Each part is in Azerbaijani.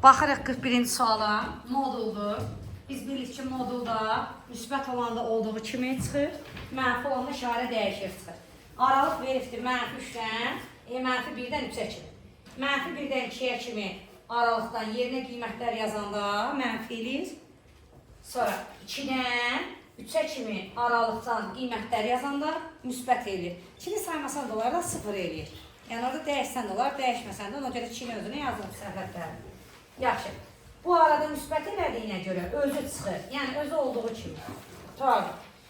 Baxırıq 41-ci suala. Moduldur. Biz bilirik ki, modulda müsbət olanda olduğu kimi çıxır, mənfi olanda işarə dəyişir çıxır. Aralıq veribdir mənfi 3-dən, mənfi 1-dən 3-ə kimi. Mənfi 1-dən 2-yə kimi aralıqdan yerinə qiymətlər yazanda mənfi eləyir. Sonra 2-dən 3-ə kimi aralıqdan qiymətlər yazanda müsbət eləyir. 2-ni saymasan da olar da 0 eləyir. Yəni orada dəyişsən də olar, dəyişməsən də ona görə 2-ni özünə yazırıq səhvətləri. Yaxşı. Bu arada müsbət elədiyinə görə özü çıxır. Yəni özü olduğu kimi. Tutardı.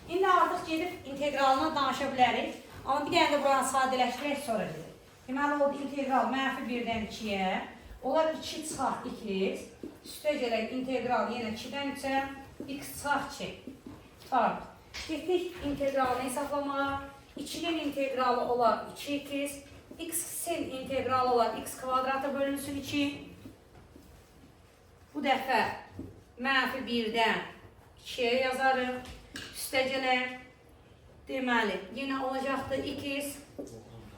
İndi artıq gedib inteqralına danışa bilərik. Amma bir dənə də buranı sadələşdirək sonra gedib. Deməli oldu integral mənfi 1-dən 2-yə. Olar 2 çıxaq x. Üstə gələk integral yenə 2-dən 3-ə. X çıxaq 2. Tutardı. Getdik inteqralını hesablamağa. 2-nin inteqralı olar 2x. X-in inteqralı olar x kvadratı bölünsün 2. Bu dəfə mənfi 1-dən 2-yə yazarıq. Üstə gələk. Deməli, yenə olacaqdır x.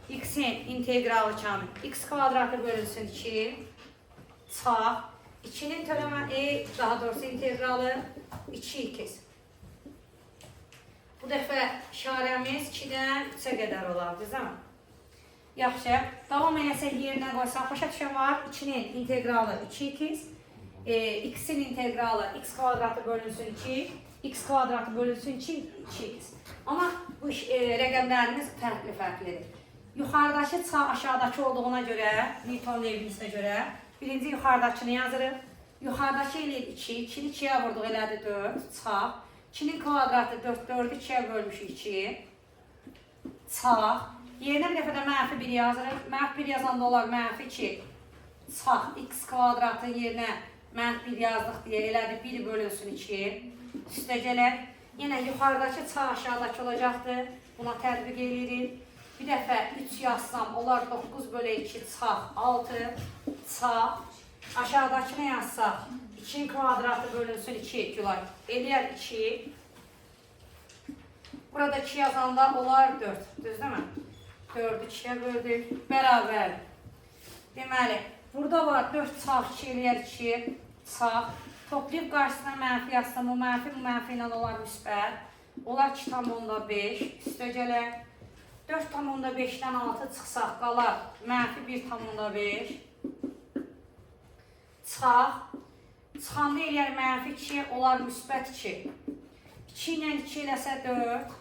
X-in inteqralı kamil. X kvadratı bölünsün 2. Çarp. 2-nin törəmə, daha doğrusu inteqralı 2x. Bu dəfə işarəmiz 2-dən 3-ə qədər olar, düzdürmü? Yaxşı. Davam eləsək yerinə qoysaq, başa düşən var. 2-nin inteqralı 2x. X-in inteqralı x kvadratı bölünsün 2, x kvadratı bölünsün 2, 2x. Amma bu rəqəmlərimiz fərqli-fərqlidir. Yuxarıdakı ça aşağıdakı olduğuna görə, Newton Leibnizə görə birinci yuxarıdakını yazırıq. Yuxarıdakı eləyir 2, 2-ni 2-yə vurduq elədi 4, çarp. 2-nin kvadratı 4, 4-ü 2-yə bölmüşük 2. Çarp. Yerinə bir dəfə də mənfi 1 yazırıq. Mənfi 1 yazanda olar mənfi 2. Çarp x kvadratın yerinə mənfi 1 yazdıq deyə elədi 1 bölünsün 2. Üstə gələk. Yenə yuxarıdakı ça aşağıdakı olacaqdır. Buna tətbiq eləyirik. Bir dəfə 3 yazsam olar 9 bölü 2 çarp 6 çarp. Aşağıdakını yazsaq 2-nin kvadratı bölünsün 2 Gülay. Eləyər 2. Burada 2 yazanda olar 4. Düz değil mi? 4-ü 2-yə böldük. Bərabər. Deməli, burada var 4 çarp 2 eləyər 2 çarp. Toplayıb qarşısına mənfi yazsam, o mənfi bu mənfi ilə olar müsbət. Olar 2,5. Üstə gələk. 4,5-dən 6 çıxsaq qalar mənfi 1,5. Çıxaq. Çıxanda eləyər mənfi 2, olar müsbət 2. 2 ilə 2 eləsə 4.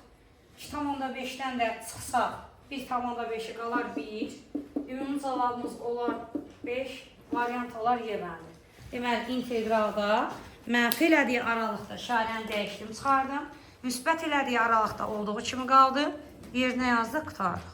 2,5-dən də çıxsaq 1,5-i qalar 1. Ümumi cavabımız olar 5, variant olar Y bəndi. Deməli, inteqralda mənfi elədiyi aralıqda işarəni dəyişdim, çıxardım. Müsbət elədiyi aralıqda olduğu kimi qaldı. Yerinə yazdıq, qurtardıq.